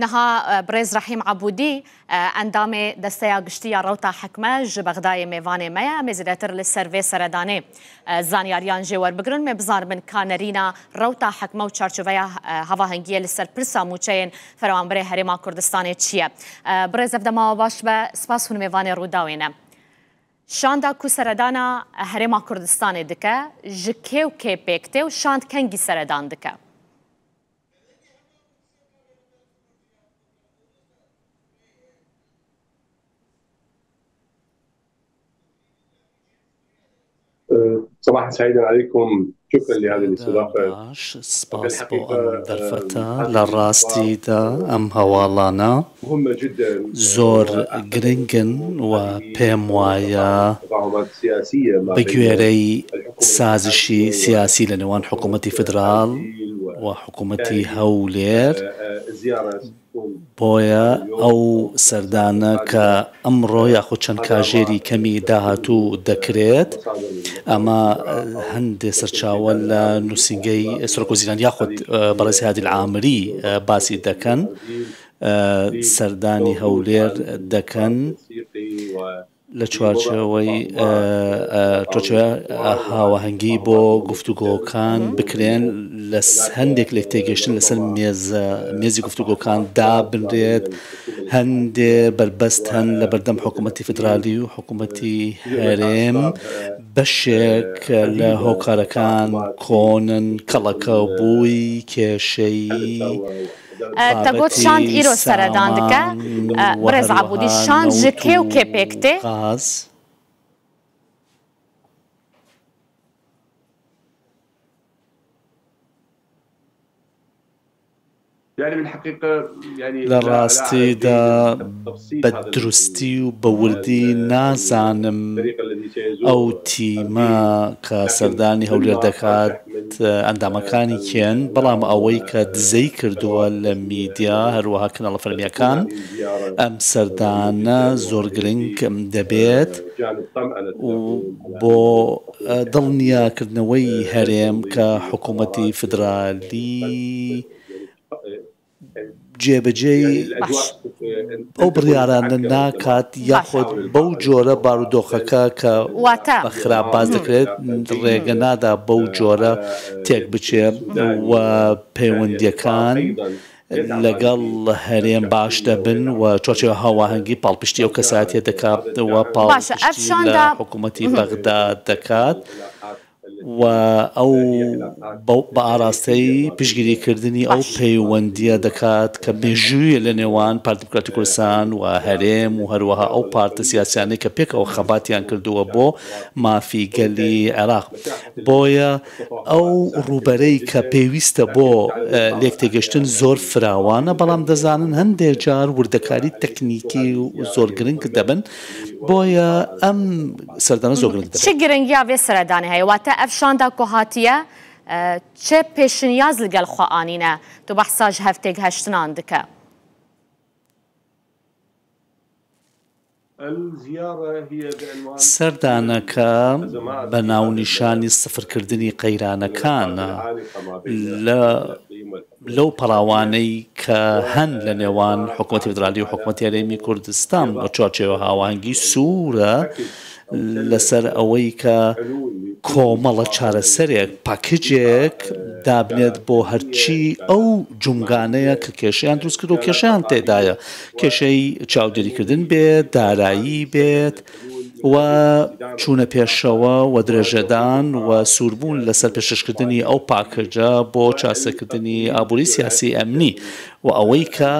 Niha Birêz Rehîm Ebûdî endamê Desteya Giştî ya Rewta Hikme ji Bexdayê mêvanê me ye. Em ê zêdetir li ser vê seredanê zanyariyan jê werbigirin. Em ê bizanibin ka nerîna Rewta Hikme û çarçoveya hevahengiyê li ser pirsa mûçeyên fermanberê Herêma Kurdistanê çi ye. Birêz ev dema we baş be. Spas hûn mêvanê Rûdawê ne. Şanda ku seredana Herêma Kurdistanê dike ji kê û kê pêk tê û şand kengî seredan dike? صباحا سعيدا عليكم شكرا لهذه الاستضافة باش سپاس بۆ ئەم دەرفەتە لە ڕاستیدا ئەم هەواڵانە زۆر گرنگن و پێم وایە بە گوێرەی سازشی سیاسی لە نێوان حکوومەتی فیدراڵ و حکوومەتی هەولێر بۆیە ئەو سەردانە کە ئەمڕۆ یاخود چەند کاژێری کەمی داهاتوو دەکرێت، ئەمە هەندێ سەرچاوە لە نووسینگەی سەرۆکوەزیران یاخود بەڕێز هادی العامری باسی دەکەن، سەردانی هەولێر دەکەن. لە چوارچێوەی هاوەهەنگی بۆ گفتوگۆکان بکرێن لە هەندێک لێک تێگەشتن لەسەر مێزی گفتوگۆکان دابنرێت هەندێ بەربەست هەن لە بەردەم حکوومەتی فیدرالی و حکوومەتی هەرێم بەشێک لە هۆکارەکان کۆنن کەڵەکە بووی کێشەی Te got بابەتی şand îro seredan dike. سامان و Birêz Ebûdî هەروەها şand ji نەوت kê û و kê pêk tê? غاز. لە ڕاستیدا بە دروستی و بە وردی نازانم ئەو تیمە کە سەردانی هەولێر دەکات ئەندامەکانی کێن، بەڵام ئەوەی کە دزەی کردووە لە میدیا هەروەها کەناڵە فەرمییەکان ئەم سەردانە زۆر گرنگ دەبێت و بۆ دڵنیاکردنەوەی هەرێم کە حکوومەتی فیدرالی جێبەجێی ئەو بڕیارانە ناکات یاخود بەو جۆرە بارودۆخەکە کە بە خراپ باس دەکرێت ڕێگە نادا بەو جۆرە تێک بچێ و پەیوەندییەکان لەگەڵ هەرێم باش دەبن و چوارچێوە هاواهەنگی پاڵپشتی ئەو کەسایەتیە دەکات و پاڵپشتی لە حکوومەتی بەغدا دەکات. و ئەو بە ئاراستەی پشتگیریکردنی ئەو پەیوەندییە دەکات کە مێژوویە لە نێوان پارتی دیموکراتی کوردستان و هەرێم و هەروەها ئەو پارتە سیاسیانەی کە پێکەوە خەباتیان کردووە بۆ مافی گەلی عێراق. بۆیە ئەو ڕووبەرەی کە پێویستە بۆ لێکتێگەشتن زۆر فراوانە، بەڵام دەزانن هەندێک جار وردەکاری تەکنیکی زۆر گرنگ دەبن، بۆیە ئەم سەردانە زۆر گرنگ چ دەبێت. گرنگیا vê seredanê heye? Wate ev şanda ku hatiye çi pêşniyaz li gel xwe anîne? Tu behsa ji hev têgihiştinan dike. سەردانەکە بە ناونیشانی سفرکردنی قەیرانەکانە لە لەو پەڕاوانەی کە هەن لە نێوان حکوومەتی فیدرالی و حکوومەتی هەرێمی کوردستان بە چوارچێوە هاوانگی سوورە لەسەر ئەوەی کە کۆمەڵە چارەسەرێک پاکجێک دابنێت بۆ هەرچی ئەو جومگانەیە کە کێشیان دروست کرد و کێشیان تێدایە کێشەی چاودێریکردن بێت دارایی بێت و چوونە پێشەوە و درێژەدان و سووربوون لەسەر پێشکەشکردنی ئەو پاکەجە بۆ چارەسەرکردنی ئابووری سیاسی ئەمنی و ئەوەی کە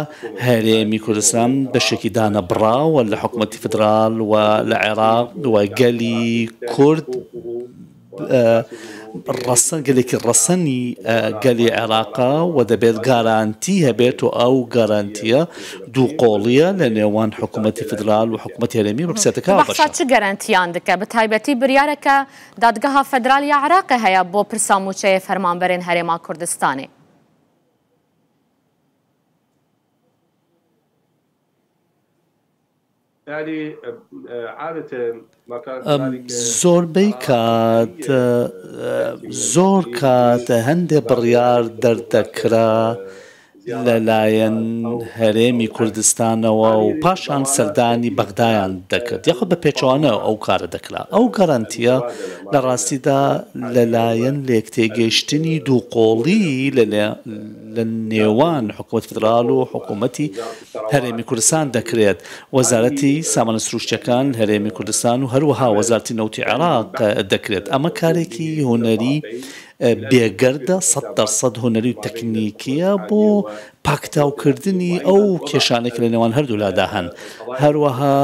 هەرێمی کوردستان بەشێکی دانەبڕاوە لە حکوومەتی فیدرال و لە عێراق و گەلی کورد ڕەسەن گەلێکی ڕەسەنی گەلی عێراقە و دەبێت گارانتی هەبێت و ئەو گارانتیە دوو قۆڵیە لە نێوان حکوومەتی فیدرال و حکوومەتی هەرێمی بەرپرسیارەتەکە بەحسا بەشە. چ گەرەنتیان دکە بە تایبەتی بریارەکە دادگەها فەدرال یا عێراقێ هەیە بۆ پرسا مووچەیە فەرمانبەرێن هەرێما کوردستانێ؟ زۆربەی کات زۆر کات هەندێ بڕیار دەردەکرا. لەلایەن هەرێمی کوردستانەوە و پاشان سەردانی بەغدایان دەکرد یاخود بە پێچەوانە ئەو کارە دەکرا. ئەو گەرەنتییە لە ڕاستیدا لەلایەن لێکتێگەیشتنی دووقۆڵی لە نێوان حکوومەتی فیدراڵ و حکوومەتی هەرێمی کوردستان دەکرێت. وەزارەتی سامانە سروشتییەکان هەرێمی کوردستان و هەروەها وەزارەتی نەوتی عێراق دەکرێت. ئەمە کارێکی هونەری بێگەردە، 100% هونەری و تەکنیکییە بۆ پاکتاوکردنی ئەو کێشانەی کە لە نێوان هەردوولادا هەن، هەروەها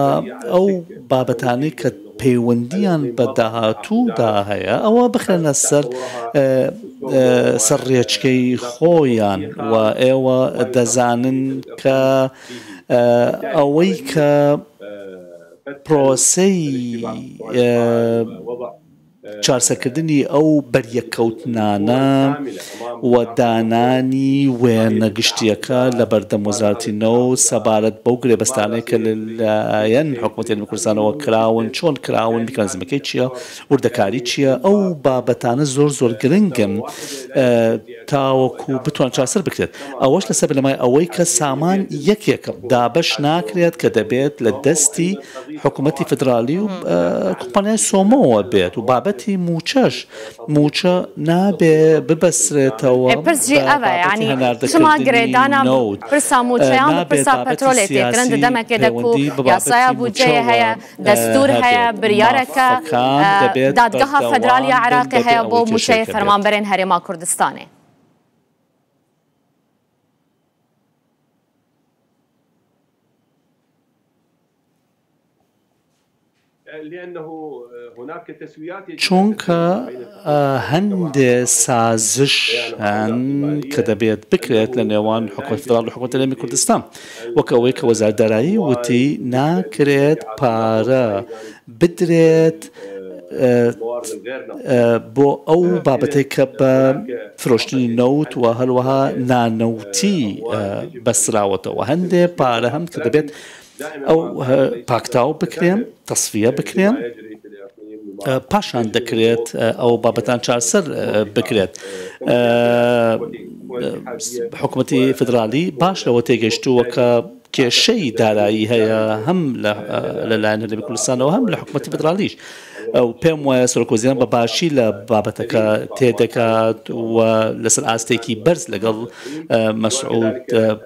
ئەو بابەتانەی کە پەیوەندییان بە داهاتوودا هەیە ئەوە بخرێنە سەر سەر ڕێچکەی خۆیان و ئێوە دەزانن کە ئەوەی کە پرۆسەی چارسەکردنی ئەو بەریەککەوتنانە و دانانی وێنە گشتییەکە لەبەردەم وەزارەتی نەوت سەبارەت بەو گرێبەستانەی کە لەلایەن حکومەتی هەرێمی کوردستانەوە کراون، چۆن کراون، میکانیزمەکەی چییە، وردەکاری چییە، ئەو بابەتانە زۆر زۆر گرنگن تاوەکو بتوان چارەسەر بکرێت. ئەوەش لەسەر بنەمای ئەوەی کە سامان یەکێکە دابەش ناکرێت کە دەبێت لە دەستی حکوومەتی فیدرالی و کۆمپانیای سۆمۆوە بێت و بابەتی مووچەش مووچە نابێ ببەسرێتەوە پرس بە jî ev e بابەتی yanî çima هەناردەکردنی girêdana نەوت pirsa mûçeyan bi نابێت pirsa بابەتی petrolê tê kirin di سیاسی demekê de ku پەیوەندی بە yasaya بابەتی bûdceyê مووچەوە heye destûr heye هەبێت biryareke مافەکان دەبێت Dadgeha Federal بەردەوام ya بن Iraqê بەبێ heye bo ئەوەی mûçeyê کێشەیەک هەبێت. fermanberên Herêma Kurdistanê. چونکە هەندێ سازش هەن کە دەبێت بکرێت لە نێوان حکومەتی فیدراڵ و حکومەتی هەرێمی کوردستان، وەک ئەوەی کە وەزارەت دارایی وتی ناکرێت پارە بدرێت بۆ ئەو بابەتەی کە بە فرۆشتنی نەوت و هەروەها نانەوتی بەستراوەتەوە. هەندێ پارە هەن کە دەبێت ئەو پاکتاو بکرێن، تەسفیە بکرێن، پاشان دەکرێت ئەو بابەتان چارەسەر بکرێت. حکوومەتی فیدرالی باش لەوە تێگەیشتووە کە کێشەی دارایی هەیە هەم لەلایەن هەرێمی کوردستانەوە هەم لە حکوومەتی فیدرالیش. و پێم وایە سەرۆکوەزیران بە باشی لە بابەتەکە تێدەکات و لەسەر ئاستێکی بەرز لەگەڵ مەسعود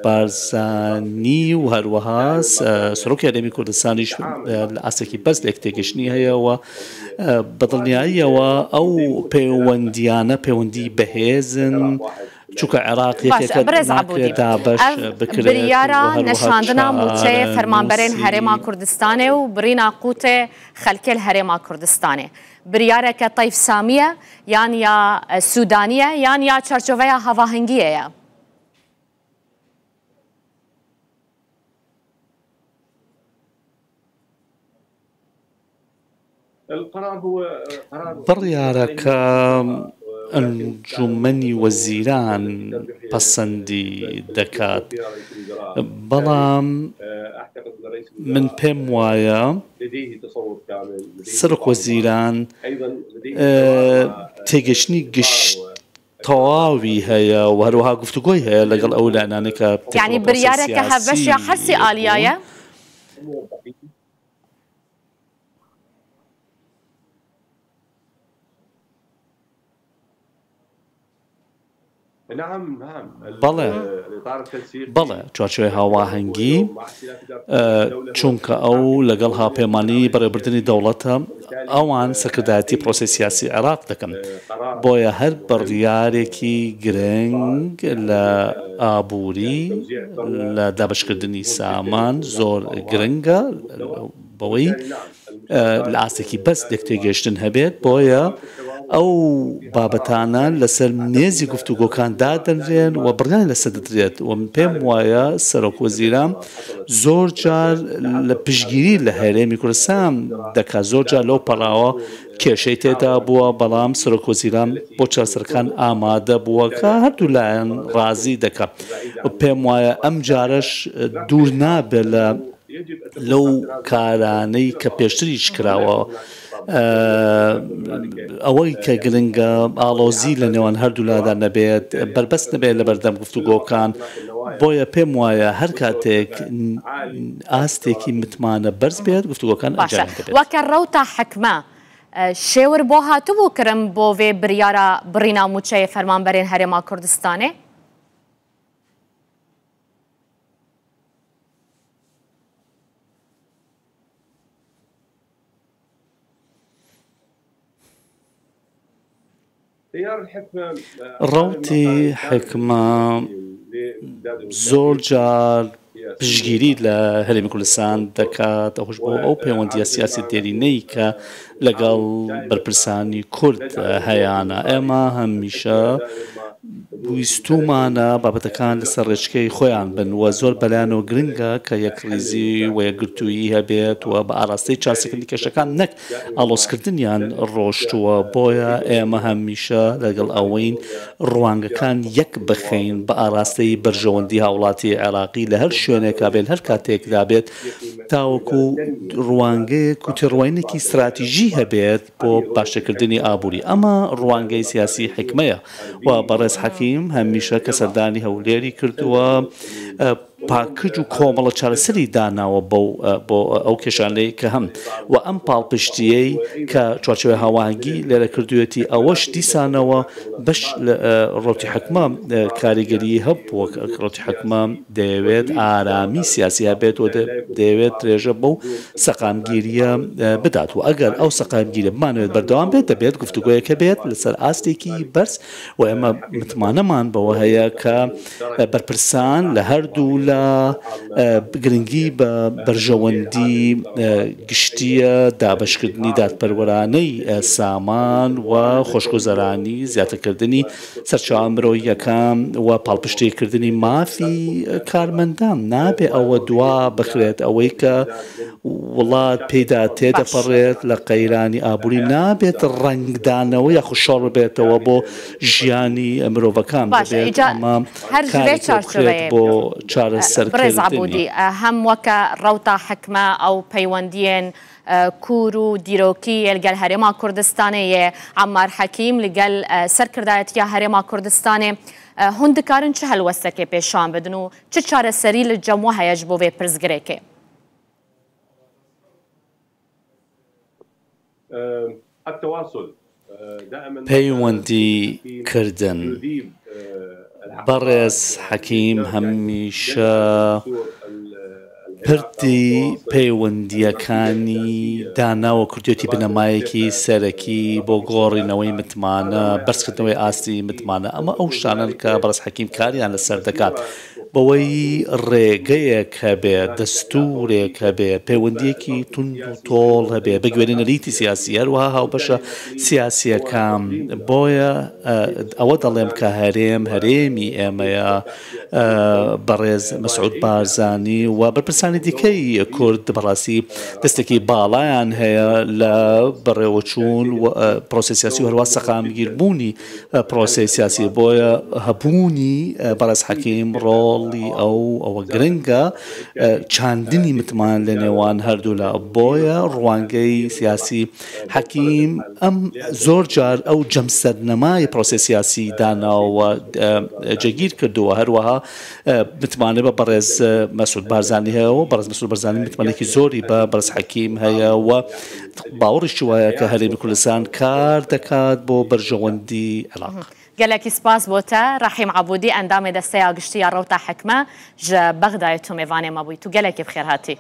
بارزانی و هەروەها سەرۆکی هەرێمی کوردستانیش لە ئاستێکی بەرز لێک تێگەشتنی هەیە و بەدڵنیاییەوە ئەو پەیوەندیانە پەیوەندی بەهێزن چونکە عێراق باش یەکێکە برێز ناکرێت عەبودی دابەش ئەڤ بکرێت و بریارە هەروەها نەشاندنا موچەیە فەرمانبەرێن چارەنووسی هەرێما کوردستانێ و بڕینا قوتێ خەلکێل هەرێما کوردستانێ بریارەکە تەیف سامیە یان یا سوودانیە یان یا چەرچۆڤەیە هەواهەنگیەیە؟ بڕیارەکە ئەنجومەنی وەزیران پەسەندی دەکات، بەڵام من پێم وایە سەرۆک وەزیران تێگەشتنی گشت تەواوی هەیە و هەروەها گفتوگۆی هەیە لەگەڵ ئەو لایەنانەی کە تێکەڵ یعنی بە پرۆسەی بریارەکە هەڤەش سیاسی یا حەرسی بوون. ئالیایە؟ بەڵێ، بەڵێ، چوارچێوەی هاواهەنگی، چونکە ئەو لەگەڵ هاوپەیمانیی بەڕێوەبردنی دەوڵەتە، ئەوان سەرکردایەتی پرۆسەی سیاسی عێراق دەکەن، بۆیە هەر بڕیارێکی گرنگ لە ئابووری، لە دابەشکردنی سامان زۆر گرنگە، بەوەی لە ئاستێکی بەرز لێکتێگەیشتن هەبێت، بۆیە ئەو بابەتانە لەسەر مێزی گفتوگۆکان دادەنرێن و بڕیاری لەسەر دەدرێت و من پێم وایە سەرۆک وەزیران زۆر جار لە پشتگیری لە هەرێمی کوردستان دەکات، زۆر جار لەو پەڕاوە کێشەی تێدا بووە، بەڵام سەرۆک وەزیران بۆ چارەسەرەکان ئامادە بووە کە هەردوو لایەن ڕازی دەکات. پێم وایە ئەم جارەش دوور نابێت لە لەو کارانەی کە پێشتریش کراوە. ئەوەی کە گرنگە ئاڵۆزی لە نێوان هەردوولادا نەبێت، بەربەست نەبێت لە بەردەم گفتوگۆکان. بۆیە پێم وایە هەر کاتێک ئاستێکی متمانە بەرز بێت گفتوگۆکان باشە ئەنجامیان دەبێت. وەکە ڕەوتا حکمە شێور بۆ هاتبوو کرم بۆ ڤێ بریارا بڕینا موچەێ فەرمانبەرێن هەرێما کوردستانێ؟ ڕەوتی حیکمە زۆر جار پشتگیری لە هەرێمی کوردستان دەکات، ئەوەش بۆ ئەو پەیوەندییە سیاسی دێرینەی کە لەگەڵ بەرپرسانی کورد هەیانە. ئێمە هەمیشە ویستوومانە بابەتەکان لەسەر ڕێچکەی خۆیان بن و زۆر بەلایانەوە گرنگە کە یەکڕیزی و یەکگرتوویی هەبێت و بە ئاراستەی چارەسەرکردنی کێشەکان نەک ئاڵۆزکردنیان ڕۆشتووە، بۆیە ئێمە هەمیشە لەگەڵ ئەوەین ڕوانگەکان یەک بخەین بە ئاراستەی بەرژەوەندی هاوڵاتی عێراقی لە هەر شوێنێکا بێت هەر کاتێکدا بێت تاوەکو ڕوانگەیەک و تێڕوانینێکی ستراتیژی هەبێت بۆ باشترکردنی ئابووری، ئەمە ڕوانگەی سیاسی حیکمەیە و بەڕێز حەکیم هەمیشە کە سەردانی هەولێری کردووە پاکج و کۆمەڵە چارەسەری داناوە بەو بۆ ئەو کێشانەی کە هەن و ئەم پاڵپشتییەی کە چوارچێوەی هاوئاهەنگی لێرە کردوویەتی ئەوەش دیسانەوە بەش لە ڕەوتی حیکمە کاریگەریی هەبووە ڕەوتی حیکمە دەیەوێت ئارامی سیاسی هەبێت و دەیەوێت درێژە بەو سەقامگیرییە بدات و ئەگەر ئەو سەقامگیریە بمانەوێت بەردەوام بێت دەبێت گفتوگۆیەک هەبێت لەسەر ئاستێکی بەرز و ئێمە متمانەمان بەوە هەیە کە بەرپرسان لە هەردوو لا گرنگی بە بەرژەوەندی گشتییە، دابەشکردنی دادپەروەرانەی سامان و خۆشگوزەرانی، زیاترکردنی سەرچاوە مرۆییەکان و پاڵپشتیکردنی مافی کارمەندان. نابێ ئەوە دوا بخرێت، ئەوەی کە وڵات پێیدا تێدەپەڕێت لە قەیرانی ئابووری نابێت ڕەنگدانەوە یاخود شۆڕ ببێتەوە بۆ ژیانی مرۆڤەکان، باشە دەبێت ئیجا ئەمە هەر ژ ڤێ کاری پێ بکرێت چارچێوەیە بۆ بڕێز چارەسەرکردنی. عەبودی هەم وەکە ڕەوتا حکمە ئەو پەیوەندیێن کوور و دیرۆکی یێ لگەل هەرێما کوردستانێ یێ عەمار حەکیم لگەل سەرکردایەتیا هەرێما کوردستانێ هون دکارن چ هەلوەستەکێ پێشان بدن و چ چارەسەری لە جەم وە هەیە ژ بۆ ڤێ پرسگرێکێ؟ پەیوەندی کردن بەڕێز حەکیم هەمیشە پردی پەیوەندییەکانی داناوە کردوێتی بنەمایەکی سەرەکی بۆ گۆڕینەوەی متمانە، بەرزکردنەوەی ئاستی متمانە، ئەمە ئەو شتانەن کە بەڕێز حەکیم کاریان لەسەر دەکات. بەوەی ڕێگەیەک هەبێ، دەستوورێک هەبێ، پەیوەندییەکی توند و تۆڵ هەبێ بە گوێرەی نەریتی سیاسی، هەروەها هاوبەشە سیاسییەکان. بۆیە ئەوە دەڵێم کە هەرێم هەرێمی ئێمەیە، بەڕێز مەسعود بارزانی و بەرپرسانی دیکەی کورد بەڕاستی دەستێکی باڵایان هەیە لە بەڕێوەچوون و پرۆسەی سیاسی و هەروەها سەقامگیربوونی پرۆسەی سیاسی، بۆیە هەبوونی بەڕێز حەکیم ڕۆڵی ئەو ئەوە گرنگە چاندنی متمانە لە نێوان هەردوولا، بۆیە ڕوانگەی سیاسی حەکیم ئەم زۆر جار ئەو جەمسەرنەمای پرۆسەی سیاسی داناوە جێگیر کردووە، هەروەها متمانە بە بەڕێز مەسعود بارزانی هەیە و بەڕێز مەسعود بارزانی متمانەیەکی زۆری بە بەڕێز حەکیم هەیە و باوەڕیشی وایە کە هەرێمی کوردستان کار دەکات بۆ بەرژەوەندی عێراق. گەلەکی سپاس بۆ تە ڕەحیم عەبودی ئەندامێ دەستەیا گشتی یا ڕەوتا حکمە ژە بەغدایێ تو مێڤانێ مە بووی تو گەلەکی بخێر هاتی.